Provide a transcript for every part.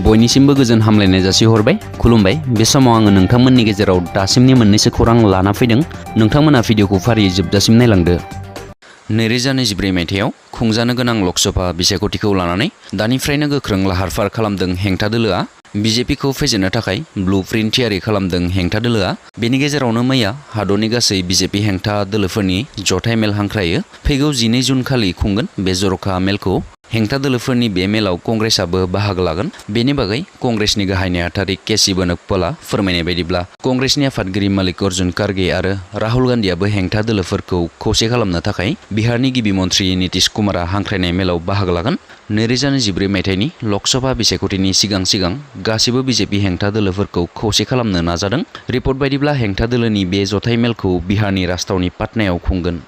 बयनिसिमबो गोजोन हामलायनाय जासिहरबाय खुलुमबाय बे समाव आङो नोंथांमोननि गेजेराव दासिमनि मोननैसो खौरां लाना फैदों नोंथांमोना भिडिअखौ फारियै जोबजासिम नायलांदो 2024 मायथाइयाव खुंजानो गोनां लकसभा बिसायख'थिखौ लानानै दानिफ्रायनो गोख्रों लाहार-फाहार खालामदों हेंथा दोलोआ बिजेपिखौ फेजेननो थाखाय ब्लुप्रिन्ट थियारि खालामदों हेंथा दोलोआ बेनि गेजेरावनो मैया हादरनि गासै बिजेपि हेंथा दोलोफोरनि जथाय मेल हांख्रायो फैगौ 12 जुन खालि खुंगोन बे जर'खा मेलखौ हेंथा दोलोफोरनि बे मेलाव कंग्रेसआबो बाहागो लागोन बेनि बागै कंग्रेसनि गाहाय नेहाथारि uppलआ फोरमायनाय बायदिब्ला कंग्रेसनि आफादगिरि मल्लिकार्जुन खरगे आरो राहुल गान्धीआबो हेंथा दोलोफोरखौ खौसे खालामनो थाखाय बिहारनि गिबि मन्थ्रि नीतीश कुमारआ हांख्रायनाय मेलाव बाहागो लागोन 2024 मायथाइनि लकसभा बिसायख'थिनि सिगां गासिबो बिजेपि हेंथा दोलोफोरखौ खौसे खालामनो नाजादों रिपर्ट बायदिब्ला हेंथा दोलोनि बे जथाय मेलखौ बिहारनि राजथावनि पाटनायाव खुंगोन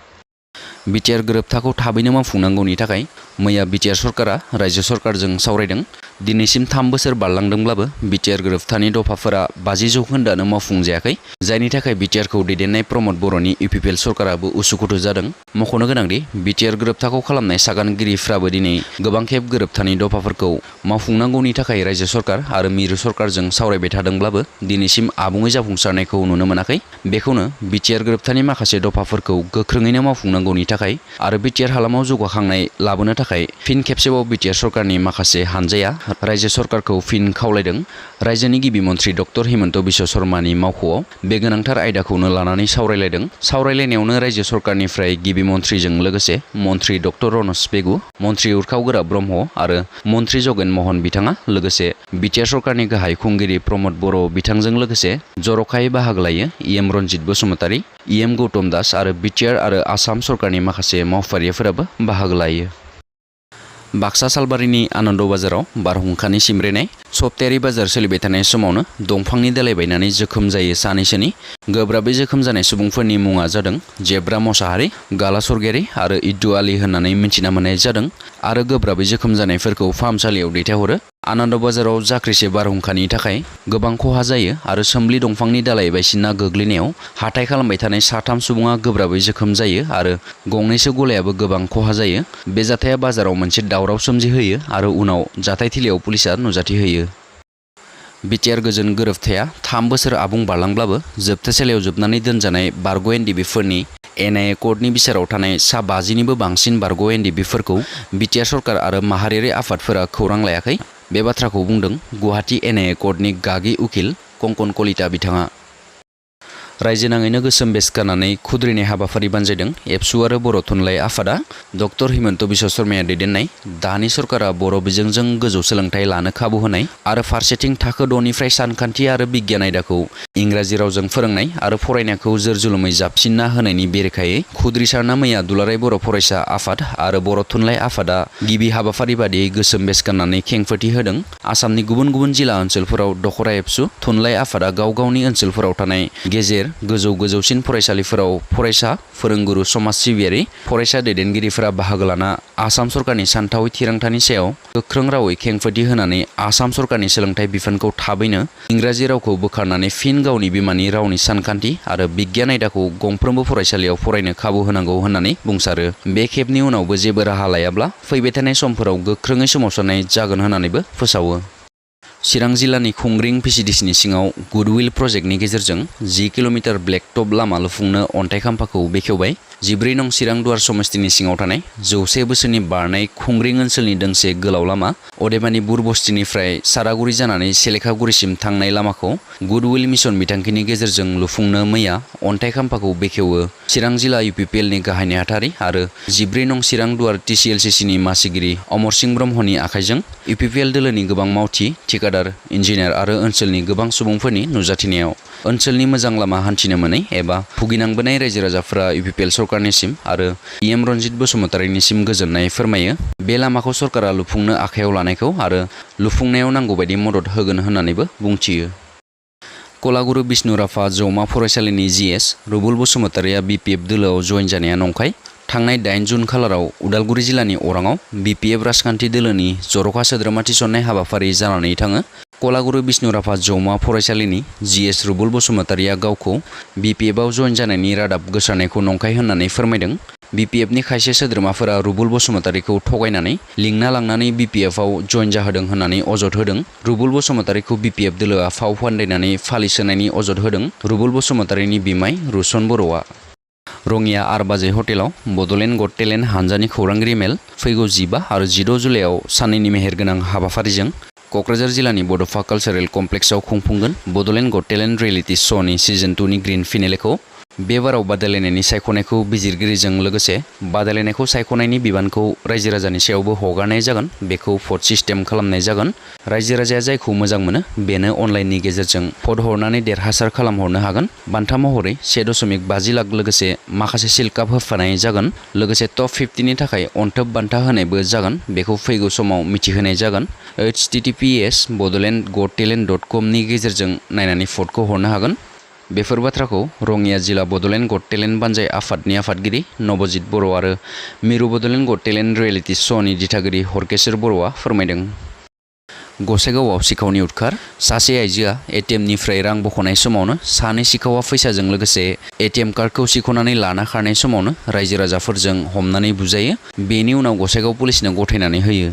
बिटिआर गोरोबथाखौ थाबैनो मावफुंनांगौनि थाखाय मैया बिटिआर सरकारा रायजो सरकारजों सावरायदों दिनैसिम 3 बोसोर बारलांदोंब्लाबो बिटिआर गोरोबथानि दफाफोरा 50% मावफुंजायाखै जायनि थाखाय बिटिआरखौ दैदेननाय प्रमद बर'नि UPL सरकाराबो उसुखुथु जादों मख'नो गोनांदि बिटिआर गोरोबथाखौ खालामनाय सागानगिरिफ्राबो दिनै गोबां खेब गोरोबथानि दफाफोरखौ मावफुंनांगौनि थाखाय रायजो सरकार आरो मिरु सरकारजों सावरायबाय थादोंब्लाबो दिनैसिम आबुङै जाफुंसारनायखौ नुनो मोनाखै बेखौनो बिटिआर गोरोबथानि माखासे दफाफोरखौ गोख्रोङैनो मावफुंनांगौनि थाखाय आरो बिटिआर हालामाव जौगाखांनाय लाबोनो थाखाय फिन खेबसेबाव बिटिआर सरकारनि माखासे हानजाया रायजो सरकारखौ फिन खावलायदों रायजोनि गिबि मन्थ्रि डक्टर हिमन्त बिश्व शर्मानि मावख'आव बे गोनांथार आयदाखौनो लानानै सावरायलायदों सावरायलायनायावनो रायजो सरकारनिफ्राय गिबि मन्थ्रिजों लोगोसे मन्थ्रि डक्टर रनज पेगु मन्थ्रि उर्खाव ब्रह्म आरो मन्थ्रि जगेन महन बिथाङा लोगोसे बिटिआर सरकारनि गाहाय खुंगिरि प्रमद बर' बिथांजों लोगोसे जर'खायै बाहागो लायो EM रन्जित बसुमतारी EM गौतम दास आरो बिटिआर आरो आसाम सरकारनि माखासे मावफारियाफोराबो बाहागो लायो बाक्सा सालबारिनि आनन्द बाजाराव बारहुंखानि सिमब्रेनाय सप्तायारि बाजार सोलिबाय थानाय समावनो दंफांनि दालाइ बायनानै जोखोम जायो सानैसोनि गोब्राबै जोखोम जानाय सुबुंफोरनि मुङा जादों जेब्रा मसाहारि गाला सरगियारि आरो इद्दु आली होननानै मिन्थिना मोननाय जादों आरो गोब्राबै जोखोम जानायफोरखौ फाहामसालियाव दैथायहरो आनन्द बाजाराव जाख्रिसे बारहुंखानि थाखाय गोबां खहा जायो आरो सोमलि दंफांनि दालाइ बायसिना गोग्लैनायाव हाथाय खालामबाय थानाय 3 सुबुङा गोब्राबै जोखोम जायो आरो गंनैसो गलायाबो गोबां खहा जायो बे जाथाया बाजाराव मोनसे दावराव सोमजिहोयो आरो उनाव जाथायथिलियाव पुलिसा नुजाथिहोयो बिटिआर गोजोन गोरोबथाया 3 बोसोर आबुं बारलांब्लाबो जोबथेसालियाव जोबनानै दोनजानाय बारग' एनडिबिफोरनि NIA कर्टनि बिसाराव थानाय 50निबो बांसिन बारग' एनडिबिफोरखौ बिटिआर सरकार आरो माहारियारि आफादफोरा खौरां लायाखै बे बाथ्राखौ बुंदों गुवाहाटी NIA कर्टनि गागि उकिल कंकन कलिता बिथाङा रायजो नाङैनो गोसोम बेस गाननानै खुद्रिनाय हाबाफारि बानजायदों एबसु आरो बर' थुनलाइ आफादा डक्टर हिमन्त बिश्व शर्माया दैदेननाय दानि सरकारा बर' बिजोंजों गोजौ सोलोंथाइ लानो खाबु होनाय आरो फारसेथिं थाखो 6निफ्राय सानखान्थि आरो बिगियान आयदाखौ इंराजि रावजों फोरोंनाय आरो फरायनायखौ जोरजुलुमै जाबसिनना होनायनि बेरेखायै खुद्रिसारना मैया दुलाराय बर' फरायसा आफाद आरो बर' थुनलाइ आफादा गिबि हाबाफारि बादियै गोसोम बेस गाननानै खेंफोरथि होदों आसामनि गुबुन गुबुन जिल्ला ओनसोलफोराव दखरा एबसु थुनलाइ आफादा गाव गावनि ओनसोलफोराव थानाय गेजेर गोजौसिन फरायसालिफोराव फरायसा फोरोंगुरु समाज सिबियारि फरायसा दैदेनगिरिफोरा बाहागो लाना आसाम सरकारनि सानथावै थिरांथानि सायाव गोख्रों रावै खेंफोरथि होनानै आसाम सरकारनि सोलोंथाइ बिफानखौ थाबैनो इंराजि रावखौ बोखारनानै फिन गावनि बिमानि रावनि सानखान्थि आरो बिगियान आयदाखौ गंफ्रोमबो फरायसालियाव फरायनो खाबु होनांगौ होननानै बुंसारो बे खेबनि उनावबो जेबो राहा लायाब्ला फैबाय थानाय समफोराव गोख्रोङै सोमावसारनाय जागोन होननानैबो फोसावो चिरां जिल्लानि खुंग्रिं PCDCनि सिङाव गुडविल प्रजेक्टनि गेजेरजों 10 किल'मिटार ब्लेकटप लामा लुफुंनो अन्थाइ खाम्फाखौ बेखेवबाय 14 नं चिरां दुवार समस्तिनि सिङाव थानाय 100 बोसोरनि बारनाय खुंग्रिं ओनसोलनि दोंसे गोलाव लामा अदेबानि बुरबस्तिनिफ्राय सारागुरि जानानै सेलेखागुरिसिम थांनाय लामाखौ गुडविल मिशन बिथांखिनि गेजेरजों लुफुंनो मैया अन्थाइ खाम्फाखौ बेखेवो चिरां जिल्ला UPLनि गाहाय नेहाथारि आरो 14 नं चिरां दुवार TCLCCनि मासिगिरि अमर सिंह ब्रह्मनि आखाइजों UPL दोलोनि गोबां मावथि थिकादार इन्जिनियार आरो ओनसोलनि गोबां सुबुंफोरनि नुजाथिनायाव ओनसोलनि मोजां लामा हान्थिनो मोनै एबा भुगिनांबोनाय रायजो राजाफोरा UPL सरकारनिसिम आरो EM रन्जित बसुमतारीनिसिम गोजोननाय फोरमायो बे लामाखौ सरकारा लुफुंनो आखायाव लानायखौ आरो लुफुंनायाव नांगौबायदि मदद होगोन होननानैबो बुंथियो कलागुरु बिष्णु राभा जौमा फरायसालिनि GS रुबुल बसुमतारीया BPF दोलोआव जयेन जानाया नंखाय थांनाय 8 जुन खालाराव उदालगुरि जिल्लानि अराङाव BPF राजखान्थि दोलोनि जर'खा सोद्रोमा थिसननाय हाबाफारि जानानै थाङो कलागुरु बिष्णु राभा जौमा फरायसालिनि GS रुबुल बसुमतारीया गावखौ BPFआव जयेन जानायनि रादाब गोसारनायखौ नंखाय होननानै फोरमायदों BPF नि खायसे सोद्रोमाफोरा रुबुल बसुमतारीखौ थगायनानै लिंना लांनानै BPF आव जइन जाहोदों होननानै अजद होदों। रुबुल बसुमतारीखौ BPF दोलोआ फाव फान्दायनानै फालिस होनायनि अजद होदों। रुबुल बसुमतारीनि बिमाय रुसन बर'आ। रङिया 8 बाजै हटेलाव बड'लेण्ड गट टेलेन्ट हानजानि खौरांगिरि मेल फैगौ 15 आरो 16 जुलाइआव साननैनि मेहेरगोनां हाबाफारिजों क'क्राझार जिल्लानि बड'फा कालचारेल कमप्लेक्सआव खुंफुंगोन बड'लेण्ड गट टेलेन्ट रियेलिटि श'नि सिजन 2 नि ग्रेन्ड फिनालेखौ। बे बाराव बादायलायनायनि सायख'नायखौ बिजिरगिरिजों लोगोसे बादायलायनायखौ सायख'नायनि बिबानखौ रायजो राजानि सायावबो हगारनाय जागोन। बेखौ भट सिस्टेम खालामनाय जागोन। रायजो राजाया जायखौ मोजां मोनो बेनो अनलाइननि गेजेरजों भट हरनानै देरहासार खालामहरनो हागोन। बान्था महरै 1.5 लाख लोगोसे माखासे सिल काप होफानाय जागोन। लोगोसे टप 50 नि थाखाय अनथोब बान्था होनायबो जागोन। बेखौ फैगौ समाव मिथिहोनाय जागोन। https://bodoland.gottalent.com नि गेजेरजों नायनानै भटखौ हरनो हागोन। बेफोर बाथ्राखौ रङिया जिल्ला बड'लेण्ड गट टेलेन्ट बानजाय आफादनि आफादगिरि नबजित बर' आरो मिरु बड'लेण्ड गट टेलेन्ट रियेलिटि श'नि दिथागिरि हरकेश्वर बर'आ फोरमायदों। गसाइगावआव सिखावनि उदखार सासे आइजोआ एटिएमनिफ्राय रां बख'नाय समावनो सानै सिखावा फैसाजों लोगोसे एटिएम कार्डखौ सिख'नानै लाना खारनाय समावनो रायजो राजाफोरजों हमनानै बुजायो। बेनि उनाव गसाइगाव पुलिसनो गथायनानै होयो।